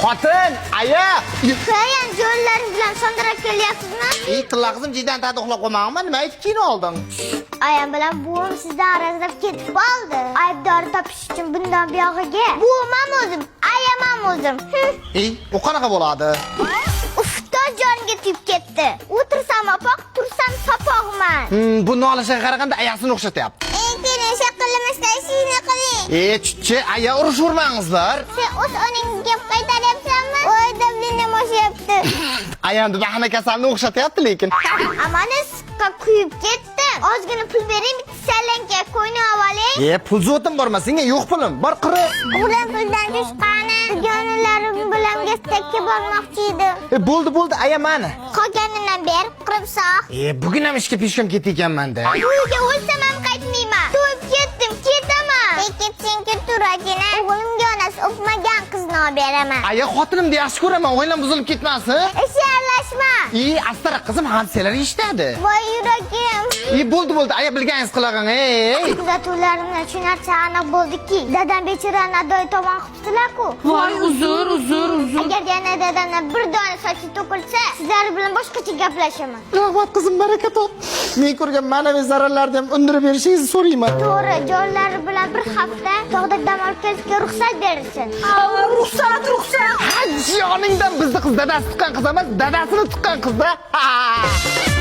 Xotin, aya. Qo'yan jo'llaring bilan sondirab kelyapsizmi? Ey, tilla qizim, jiydan tag'da uxlab qolmag'inmi? Nima aytib kino olding? Ayam bilan buvim sizdan arazlab ketib qoldi. Aybdorni topish uchun bundan buyog'iga buvim ham o'zim, ayam ham o'zim. Ey, u qanaqa bo'ladi? Uf, jonimga tegib ketdi. O'tirsam opoq, tursam sopog'man. Bu nolishiga qaraganda ayasini o'xshatyapti. Eng keyin qilmasdan ishingni qiling. E, chuchchi, aya, urushavermangizlar. Sen o'z onangga gap qaytaryapsanmi? Voy, давление oshyapti. Ayamni bahana kasalni o'xshatyapti lekin. Amani issiqqa kuyib ketdim. Ozgina pul bering, bitta sallanka ko'yni oling. E, pul zotim borma, senga yo'q pulim. Bor qiri. O'g'lim puldan tushqani. Dugonalarim bilan gastakka bormoqchi edim. E, bo'ldi, bo'ldi, aya mani. Qolganidan ber, qiribsoq. E, bugun ham ishga peshkom ketayotganman-da. Uyga o'lsam ham qaytmayman. To'yib ketdim, ketaman. Ketsang ketur ajina. O'g'limga onasi o'pmagan qizni olib beraman. Aya, xotinimni yaxshi ko'raman, oilam buzilib ketmasin. Ishga aralashma. E, astara qizim, hadisalar eshitadi. Voy yuragim. E, bo'ldi, bo'ldi, aya bilganingiz qilag'in, ey. Kuzatuvlarimdan shu narsa aniq bo'ldiki, dadam bechorani adoyi tomon qilibsizlar-ku. Voy, uzr, uzr, uzr. Agar yana dadamdan bir dona sochi to'kilsa, sizlar bilan boshqacha gaplashaman. Rahmat qizim, baraka top. Men ko'rgan ma'naviy zararlarni ham undirib berishingizni so'rayman. To'g'ri, jonlari bilan bir hafta tog'da dam olib kelishga ruxsat berilsin. Ruxsat, ruxsat. Ha, joningdan bizni qiz dadasi tuqqan qiz emas, dadasini tuqqan qizda. Ha!